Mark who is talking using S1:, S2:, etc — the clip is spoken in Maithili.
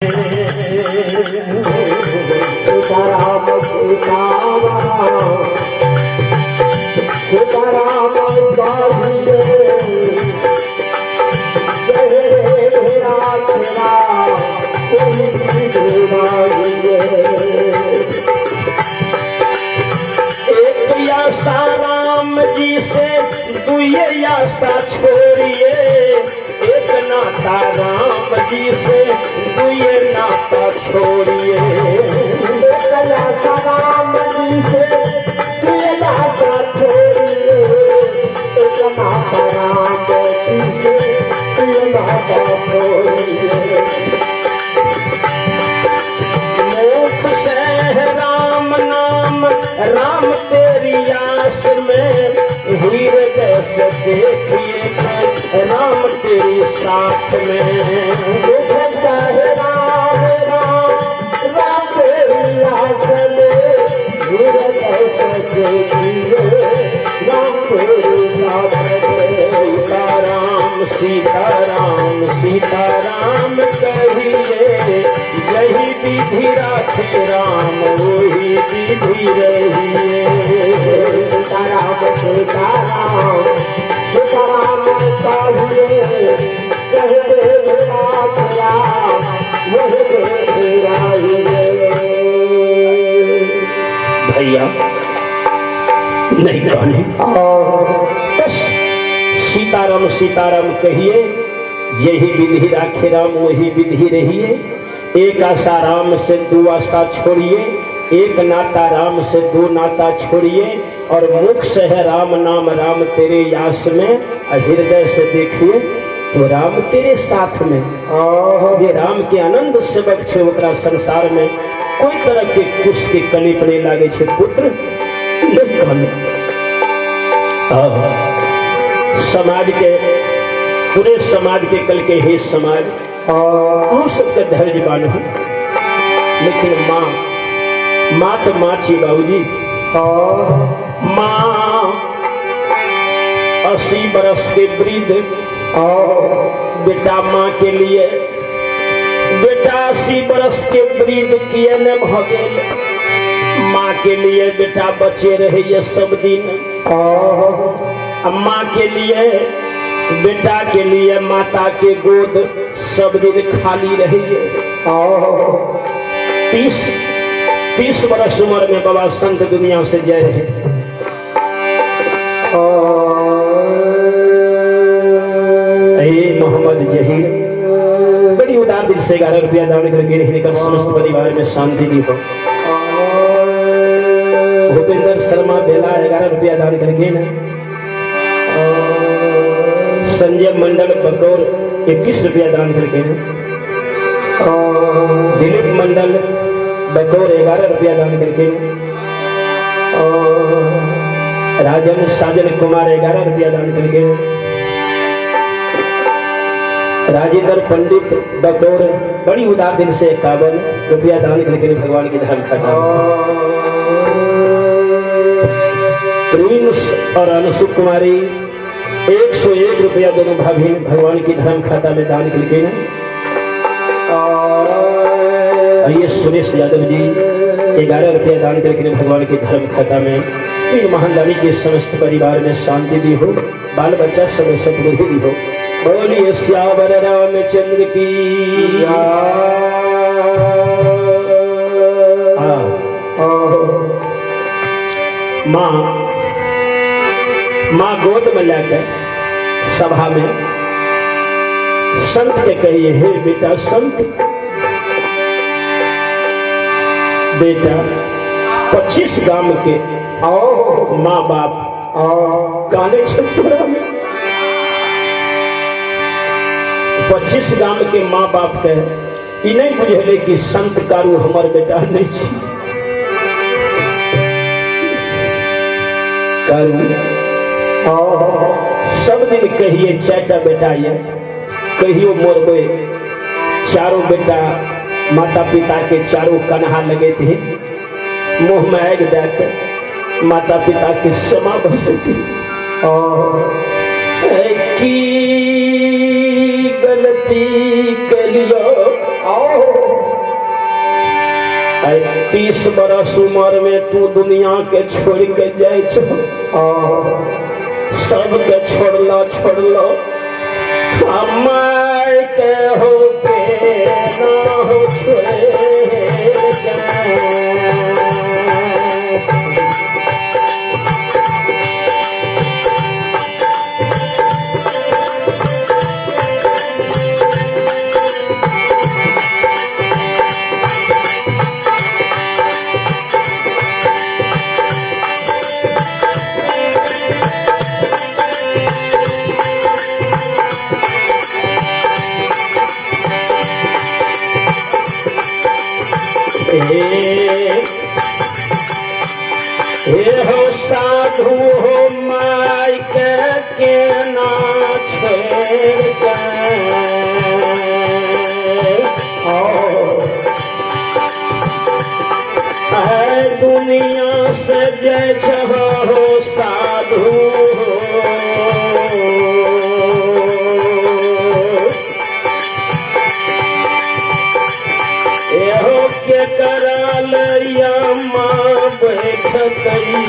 S1: सीताराम सीताराम सीताराम
S2: एक आशा राम जी से दुए आशा छोड़िए, एक नाता राम जी से दुए नाता छोड़िए।
S1: एक आशा राम जी से दुए नाता छोड़िए, एक नाता राम जी से दुए नाता छोड़िए।
S2: मुख से राम नाम राम तेरी आस में, हीर जैसे देखिए राम तेरी साथ में।
S1: मुख से राम राम राम तेरी आस में, हीर जैसे देखिए राम तेरी साथ में।
S2: सीताराम सीताराम सीताराम कहिए, यही विधि राखे राम वही विधि रहिए।
S1: सीताराम सीताराम सीताराम कहिए, जय देव राम राम वही विधि रहिए।
S2: भैया नहीं कहने, बस सीताराम सीताराम कहिए, यही विधि राखे राम वही विधि रहिए। एक आशा राम से दो आशा छोड़िए, एक नाता राम से दो नाता छोड़िए, और मुख से है राम नाम राम तेरे यास में, और हृदय से देखिए तो राम तेरे साथ में। ये राम के आनंद सेवक छे, ओकरा संसार में कोई तरह के कुछ के कलिप नहीं लागे छे। पुत्र नहीं कहने, समाज के पूरे समाज के कल के हे समाज अहूँ सबके धैर्य बान्हू, लेकिन माँ माँ तो माँ छी बाबूजी। माँ 80 बरस के वृद्ध बेटा माँ के लिए, बेटा 80 बरस के वृद्ध किए ने भ गेल, माँ के लिए बेटा बचे रहे सब दिन। माँ के लिए बेटा के लिए माता के गोद सब दिन खाली रही। 30 बरस उम्र में बाबा संत दुनिया से जय रहे। मोहम्मद जहीर बड़ी उदार दिल से 11 रुपया दान करके रहने समस्त परिवार में शांति भी हो। भूपेंद्र शर्मा बेला 11 रुपया दान करके ना। संजय मंडल बकौर 21 रुपया दान करके ना। दिलीप मंडल बकौर 11 रुपया दान करके। राजन साजन कुमार 11 रुपया दान करके। राजेंद्र पंडित बकौर बड़ी उदार दिल से 51 रुपया दान करके भगवान की धर्म खाता। प्रिंस और अनुसु कुमारी 101 रुपया दोनों भाभी भगवान की धर्म खाता में दान करके ना। और ये सुरेश यादव जी 11 रुपया दान करके भगवान के धर्म खाता में। इन महानदानी के समस्त परिवार में शांति भी हो, बाल बच्चा सब सदबुद्धि भी हो। बोलिए श्यावर रामचंद्र की। हाँ माँ माँ गोद में लेकर सभा में संत के कहिए, हे बेटा संत, बेटा 25 गांव के माँ बाप काने छतरा में 25 गांव के माँ बाप के ई नहीं बुझले कि संत कारू हमर बेटा नहीं छी। कारू सब दिन कहिए चारिटा बेटा ये कहियो मोरबे, चारों बेटा माता पिता के चारों कन्हा लगे थे, मुंह में आग जाकर माता पिता के क्षमा बसती की गलती कलियो। आइ 30 बरस उमर में तू दुनिया के छोड़ के जाइ छो, सबके छोड़लो छोड़लो, हमार के हो के ना हो छोड़ के। हे हे हो साधु हो माय के केना छोड़ के, है दुनिया से जय हो साधु हो, एहो के कराल यमा बैठतई।